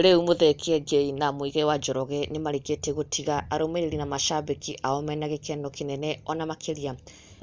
Rĩu Muthee Kiengei na Muigai wa Njoroge nĩ marĩkĩtie gũtiga arũmĩrĩri na macambĩki ao mena gĩkeno kĩnene ona makĩria,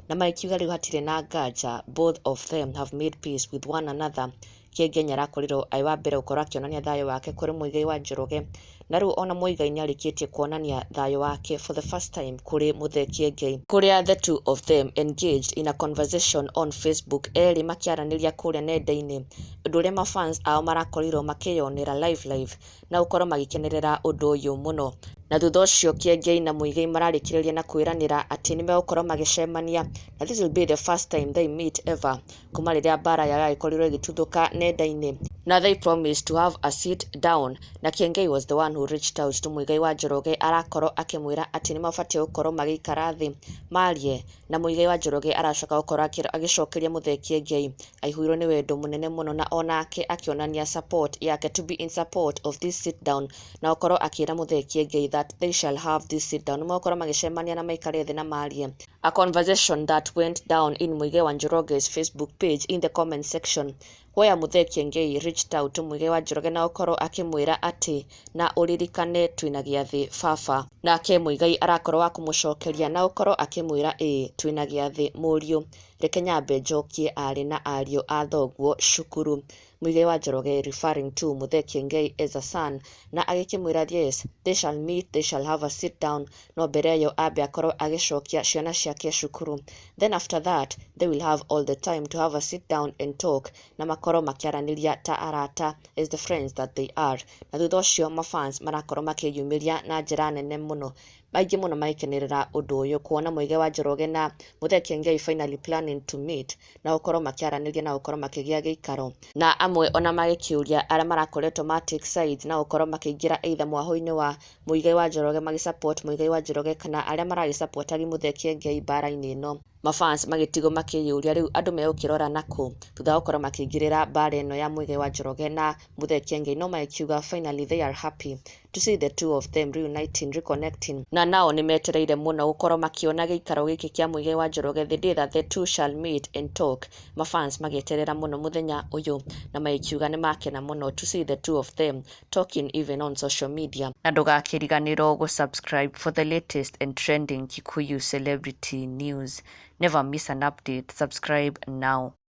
na magĩkiuga rĩu hatirĩ na nganja, both of them have made peace with one another. Kiengei nĩ arakorirwo arĩ wa mbere gũkorwo akĩonania thayũ wake kũrĩ Muigai wa Njoroge, na rĩu ona Muigai nĩ arĩkĩtie kuonania thayũ wake for the first time kũrĩ Muthee Kiengei, kũrĩa the two of them engaged in a conversation on Facebook, erĩ makĩaranĩria kũrĩa nenda-inĩ, ũndũ ũrĩa mafans ao marakorirwo makĩyonera live live na gũkorwo magĩkenerera ũndũ ũyũ mũno. Na thutha ũcio Kiengei na Muigai mararĩkĩrĩria na kwĩranĩra atĩ nĩ megũkorwo magĩcemania, na this will be the first time they meet ever kuma rĩrĩa mbara yao yagĩkorirwo ĩgĩtuthũka nenda-inĩ, na they promised to have a sit down. Na Kiengei was the one who reached out to Muigai wa Njoroge, arakorwo akĩmwĩra atĩ nĩ mabatiĩ gũkorwo magĩikara thĩ marie, na Muigai wa Njoroge aracoka gũkorwo agĩcokeria Muthee Kiengei aihũirwo nĩ wendo mũnene mũno, na onake akĩonania support yake to be in support of this sit down, na gũkorwo akĩra Muthee Kiengei that they shall have this sit down, nĩ megũkorwo magĩcemania na maikare thĩ na marie. A conversation that went down in Muigai wa Njoroge's Facebook page in the comment section, where Muthee Kiengei reached out to Muigai wa Njoroge na gũkorwo akĩmwĩra atĩ na ũririkane twĩna gĩathĩ baba. Nake Muigai arakorwo wa kũmũcokeria na gũkorwo akĩmwĩra, "Ĩĩ, twĩna gĩathĩ mũriũ, reke nyambe njokie arĩ na ariũ a thoguo cukuru." Muigai wa Njoroge referring to Muthee Kiengei as a son, na agĩkĩmwĩra yes, they shall meet, they shall have a sit down, no mbere ĩyo ambe akorwo agĩcokia ciana ciake cukuru, then after that they will have all the time to have a sit down and talk, na makorwo makĩaranĩria ta arata as the friends that they are. Na thutha ũcio mafans marakorwo makĩyumĩria na njĩra nene mũno, aingĩ mũno magĩkenerera ũndũ ũyũ, kuona Muigai wa Njoroge na Muthee Kiengei finally planning to meet na gũkorwo makĩaranĩria na gũkorwo makĩgĩa gĩikaro. Na amwe ona magĩkĩũria arĩa marakoretwo ma take sides na gũkorwo makĩingĩra either mwahũ-inĩ wa Muigai wa Njoroge, magĩ support Muigai wa Njoroge, kana arĩa maragĩ support Muthee Kiengei mbara-inĩ ĩno. Mafans magĩtigwo makĩyũria rĩu andũ megũkĩrora nakũ thutha wa gũkorwo makĩingĩrĩra mbara ĩno ya Muigai wa Njoroge na Muthee Kiengei, no magĩkiuga finally they are happy to see the two of them reuniting, reconnecting, na nao nĩ metereire mũno gũkorwo makĩona gĩikaro gĩkĩ kĩa Muigai wa Njoroge, the day that the two shall meet and talk. Mafans magĩeterera mũno mũthenya ũyũ na magĩkiuga nĩ makena mũno to see the two of them talking even on social media. Na ndũgakĩriganĩrwo gũ-subscribe for the latest and trending Kikuyu celebrity news. Never miss an update. Subscribe now.